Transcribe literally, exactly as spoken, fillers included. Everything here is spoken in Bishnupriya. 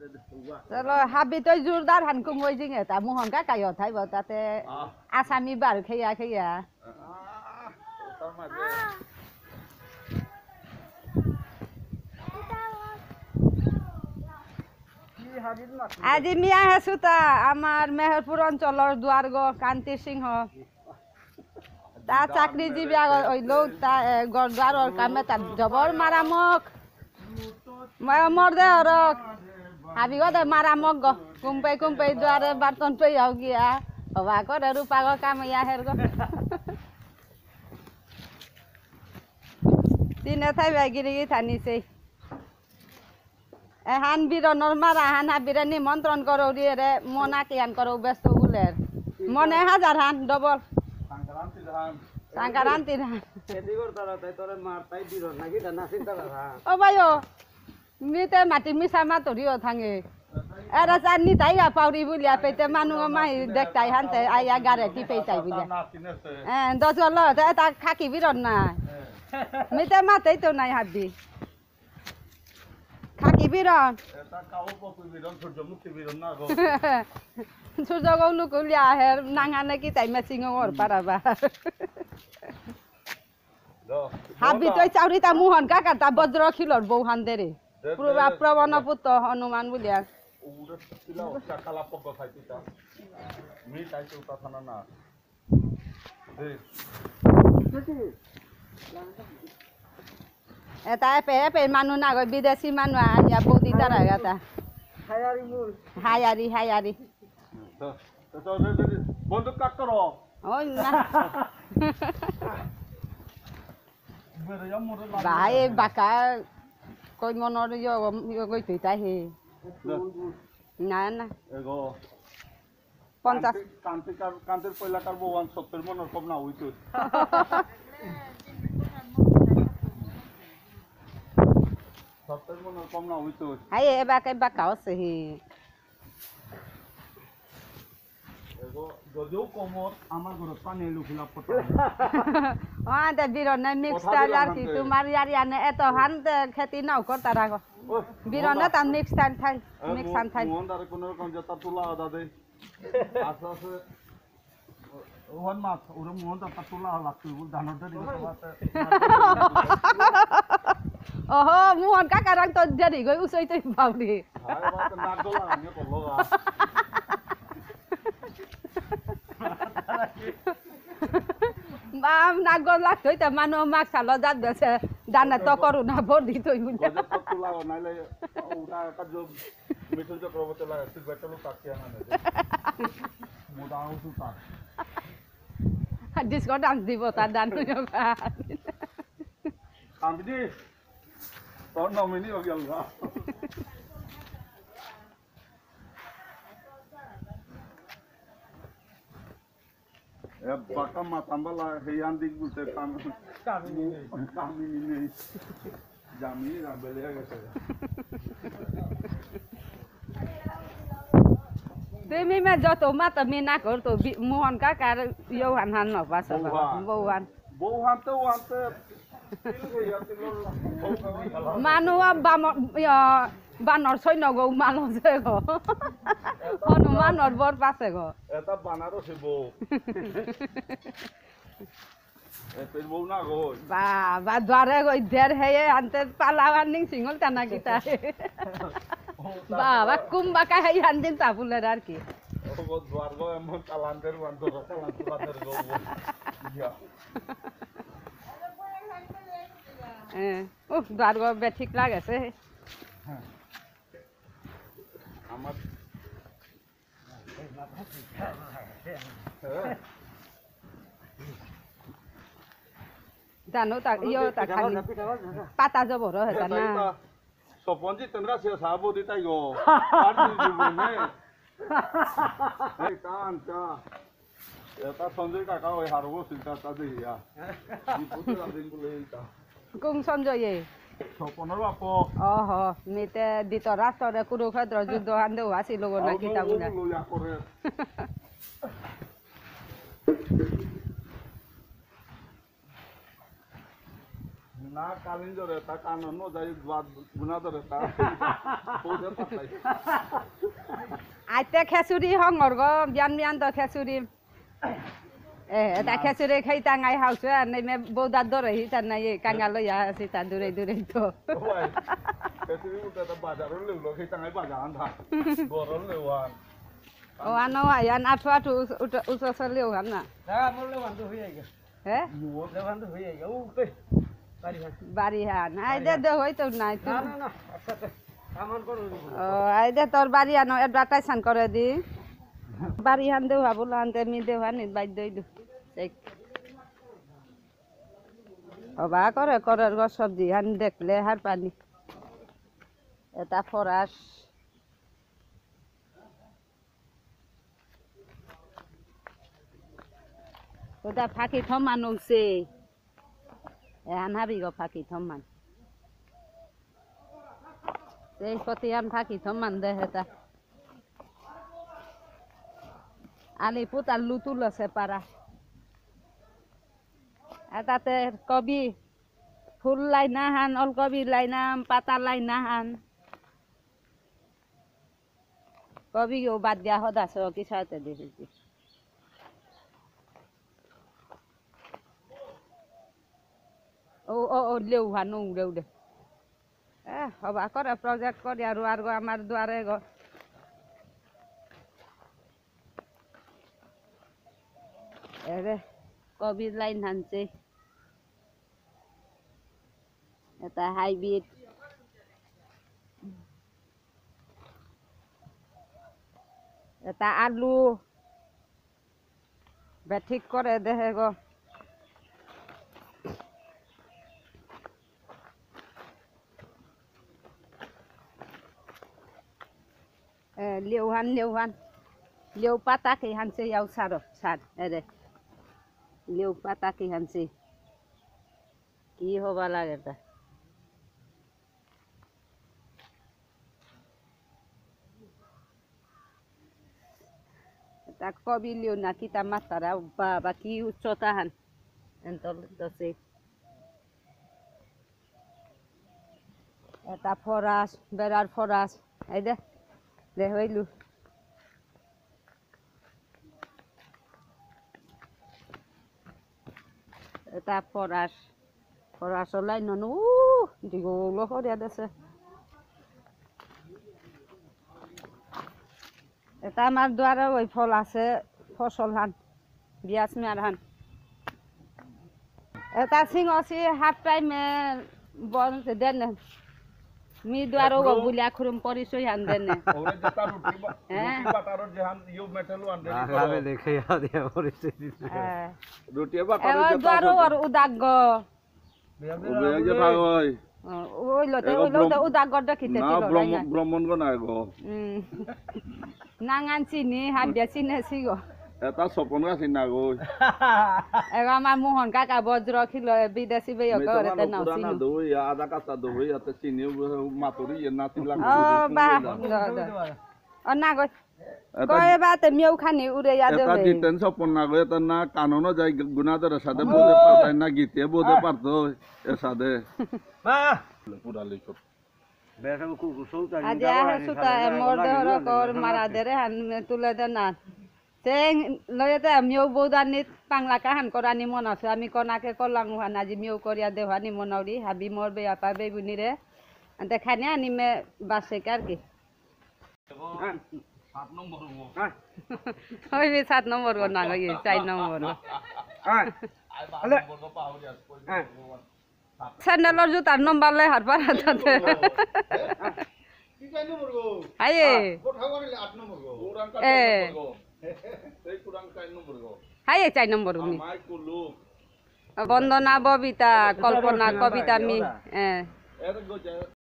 চলো, হাবি তো জোরদার হান কুমই জিঙে, তা মোহন কাকাইও থাইব, তাতে আহ। আসামি বার খেয়া খেয়া। আহ, তার মাঝে। কি হাবির মাছ? আজি মিয়া হেসুতা, আমার মেহেরপুর অঞ্চলর দুয়ারগ কান্তি সিংহ। তা চাকরিজীবী আগ-, ওই লোক, তা, এ, গরদুয়ারর কামে তার জবর মারামক। ময় মর দে অরক। হাবিগ দে মারামক গ। কুম্পে কুম্পে দুয়ারে বার্তন পেয়াও গিয়া। হবা করে রূপাগ কামে ইয়া হের গ। তিনে থাইবা গিরি গি থানি সেই। এহান বিরনর মারা হান হাবিরে নিমন্ত্রণ করো রে রে, মনা কিয়ান করো ব্যস্ত বুলের। মনে হাজার হান, ডবল। সংক্রান্তির হান। সংক্রান্তির হান। খেতি করতারা তাই তোরে মার তাই বিরন নাকি তা নাসিন তারা হান। ও ভাই ও, মিতে মাটি মিশা মা তোরিও থাঙে। এরা চার নিতাই গা পাউরি বুলিয়া পেতে মানু মাই দেখতাই হানতে আইয়া গারে টিপেইতাই বুলিয়া। নাসিন আছে। হ্যাঁ, দশ হলো, তা, তা খাকি বিরন না। হ্যাঁ। মিতে মাতেই তো নাই হাবি। খাকি বিরন। এটা কাউ পকু বিরন, সূর্যমুখী বিরন না গো। সূর্য গৌলু কুলিয়া হের, নাঙানে কি তাই matching ওর পারাবা। লো, হাবি লো, তই চাউরি তা মোহন কাকা তা বজ্র খিলর বউ হান দেরে। দে, পুরো দে, প্রবণ দে। পুত্র হনুমান বুলিয়া। উড়ে পিলা, ও, চাকালা পক খাই পিতা। মি তাই তো উতা থানা না। এটা এপে এপে মানু না গো, বিদেশি মানু আইয়া বৌদি তারা গাতা। হায়ারি মূল। হায়ারি, হায়ারি। তো, তো, তো, তো, তো, বন্দুক কাট করো। ওই না। বেরে ইয়া মোরে লাগি ভাই, যাবে। বাকা কই মনর ইয়ো, ইয়ো গই তুই তাই হে। না। না, না। এগো। পঞ্চাশ। কান্তি, কান্তি কার-, কান্তির পয়লাকার বউয়ান সত্তর মনর কম না হইতো। সত্তর মনর কম না হইতো। হাই, এবাকা, এবাকা আছে হি। এগো, যদিও কমর, আমার ঘরে পানি এলো ফিল আপ করতে হবে। ও, আদে বিরনে mix কথা style দিলাম আর কি, আনতে। তোমার ইয়ারি আনে এত হানতে খেতি নাও করতা রাখো। ও, বিরনে মোহন তা mix style থাই, এ, mix মো-, style থাই। মোহন দারে কোনো রকম যেটা তুলা আদা দে। আস্তে আস্তে। ও-, ওহান মাছ, ওরে মোহন তার তোলা লাগতো, বল ধানটা দিকে তোলাতে। ওহো, মোহন কাকারাং তো জানি গই, উসই তো বাবরি। হায়, বাবা, তো নাক গলা, আমি করলো গা। বাম, নাক গলা, তুই তো মানো মাছ সালো জাত বেছে, দানে তো করো না, ভর দিতই বুঝে। গজব তো তোলা, নাইলে ওটা একটা যোগ মিঠুন চক্রবর্তী লাগে, তুই বেটালো তাকিয়া না নেবে। মোটা উঁচু তার। Disco dance দিব, তার ডান হইয়া। কামিনী, তোর নমিনি হয়ে গেল গা। এ বাকা মাতাম্বালা হেয়ান দিক বুলতে কাম-, কামিনী নেই। কামিনী নেই। জামি রাবেলিয়া গেছে। তুমি মে যত মাতা মি না কর তো বি-, মোহন কাকার ইয়ো হান হান ন পাস বৌহান। বৌহান। বৌহান তো ওহানতে মানু বাম-, ইয়া, বানর সৈন্য গো, মালো যে গো। হনুমানর বর পাসে গো। এটা বানারসি বউ। এ, তোর বউ না গো। বা, বা, দ্বারে গো, দের হেয়ে আনতে পালাওয়ান নিং সিঙ্গল টানা কিতা। ও, তা বা, বা, তো। কুম্বাকা হেয়ে আনদিন তা বুলের আর কি। ও গো, দ্বার গো, এমন কালান্দের ওয়ান তো, কালান্দের ওয়ান তো গো। ইয়া। এ, উফ, দ্বারগ বে ঠিক লাগেছে। আমার জানো তা, ইয়ো তা খানি। পাতা জবর হেতা না। স্বপনজি তেনরা সে সাবো দিতাই গো। আর দিন জীবনে। এই টান চা। এটা সঞ্জয় কাকা ওই হারবো চিন্তা তা দেখিয়া। বিপদে রাদিন বলে এইটা। কোন সঞ্জয়ে? স্বপনর বাপ। ওহ, মিতে ধৃতরাষ্ট্ররে কুরুক্ষেত্র যুদ্ধ হান দেওয়া ছিল গো না কিতা বুলে। লইয়া করে। না, কালিন ধরে তা, কানন যাই, বাদ গুনা ধরে তা। বৌদের পাতাই। আইতে খেচুড়ি হঙর গো, বিয়ান বিয়ান তো খেচুড়ি। এ, এটা খেচুড়ি খাই টাঙাই হাউসে, আর নেই মে বৌদার ধরে হি, তার নাই এই কাঙাল ইয়া আছে, তার দূরে দূরে তো। ওই, খেচুড়ি উঠে তো বাজারও লেউলো, খাই টাঙাই বাজার আন থা। গরম লেউয়ান। ও, আনো, আয়ান, আঠু, আঠু, উস-, উস-, উস-, উস-, লেউয়ান না। হ্যাঁ, মোর লেউয়ান তো হয়ে গেছে। হে? মোর লেউয়ান তো হয়ে গেছে। ও, পে, বাড়ি হান। বাড়ি হান। আই দে, বাড়ি হান। দে, হই তো নাই, তুই। না, না, না, আচ্ছা, আচ্ছা। কামান করো। ও, আই দে, তোর বাড়ি আনো, advertise হান করে দি। বাড়ি হান দেওয়া, বুলা হান তে, মি দেওয়া, নি, বাইর দই দু। দেখ। হবা করে, করে, গো, সবজি হান দেখলে হার পানি। এটা ফরাস। ওটা ফাঁকি থমান উংসে। এহান হাবি গো ফাঁকি থমান। এই কতিয়ান ফাঁকি থমান দেহেতা। আলি পুতার লুতুল আছে পারা। এটাতে কবি, ফুল লাইনা হান, অলকবি লাইনা, পাতা লাইনা হান। কবিও বাদ দিয়া হদা সে কি সাথে দেখেছি। ও, ও, ও, লেউ হান, ও, লেউ দে। এ, হবা করে project করি আর, আর গো আমার দুয়ারে গো। এরে, কবির লাইন হানছে। এটা hybrid। এটা আলু। বে ঠিক করে দেহে গো। এ, লেউহান, লেউহান। লেউ পাতা কি হানছে ইয়াও সারো, সার, এরে। লেউ পাতা কি হানছে। কি হবা লাগে তা? তা কবি লিও না কিতা মাতারা, বাবা, কি উচ্চতা হান। এন্তল দসে। এটা ফরাস, বেড়ার ফরাস। এই দে, দে হইলু। এটা ফরাস, ফরাস ওলাই ননু, উ, দীঘল করিয়া দেছে। এটা আমার দুয়ারে ওই ফল আছে, ফসল হান, বিয়াস মিয়ার হান। এটা সিং অসি হাফ টাইমে বল দেন। মি দুয়ারো গো বুলিয়া খুরুম পরিচয় হান দেনে। ওরে যেটা রুটি বা-, হ্যাঁ। রুটি বাটারর যেহান ইউ মেটেল ওয়ান রেডি বাংলা করো। মে লিখে ইয়া দিয়া পরিচয় দিতে। হ্যাঁ। রুটি বাটারর এবার যেটা দুয়ারো আছে। আর উদাগ গো। ওবে যে ভাগ হয়। ও, ওই লতে, এগো ওই লতে ব্রহ্ম-, উদাগ গো দেখিতে না, ছিল, ব্রহ্ম-, তাই না? ব্রাহ্মণ গো না গো। হুম। নাঙান চিনি, হাবিয়া চিনে সিগো। এটা স্বপন গাছি না গো। এবার আমার মোহন কাকা বজ্র খিল, বিদেশি বেয় মেয়ে তো করে, মানু তে নাও পুরানা চিনু। দই, আদা কাঁচা দই, এতে চিনি, মাতুরি, এ নাতি লাগবে, ও, চিনি বাহ, লাগবে। দ, দ। ও না গো। এটা কয় বাতে মিয়াও খানি উড়ে ইয়া এটা দেবে। জিতেন স্বপন না গো, এটা না কাননও যাই গুণাধরের সাথে ও। বুঝে পারতাই না, গীতে বুঝে আহ। পারতো এর সাথে। মা। পুরা লিখো। বেটা কো কুকুর সৌতা আজি নিয়ে আহে যাওয়া সুতা, খাবে না, মোর লাগে দেহর না, কর লাগে না। মারা দেরে হান মে তুলে দে না। সে লয়েতে মিউ বৌদানিত পাংলা কাহান করানি মন আছে। আমি কনাকে কলাং হান আজি মিউ করিয়া দেহানি মনৌরি হাবি মোর বেয়াপা বেবুনিরে। আনতে খানি আনি মে বাসে কার কি। হ্যাঁ। সাত নম্বর গো। হ্যাঁ। ওই যে সাত নম্বর গো না, ওই চার নম্বর গো। হ্যাঁ। আরে বারো আলে। নম্বর গো পাহুরি আছে, কই হ্যাঁ। নম্বর গো? স্যান্ডেলর জুতার নম্বর লে হারপার হাতাতে। কি চার নম্বর গো? হায়ে। আট, কোথাও আনিলে আট নম্বর গো। পুরান এ। চার নম্বর গো। এই পুরান চার নম্বর গো। হায়ে চার নম্বর গো। আমায় কুলু। বন্দনা, ববিতা, কল্পনা, কবিতা মি। এ। এর গো যে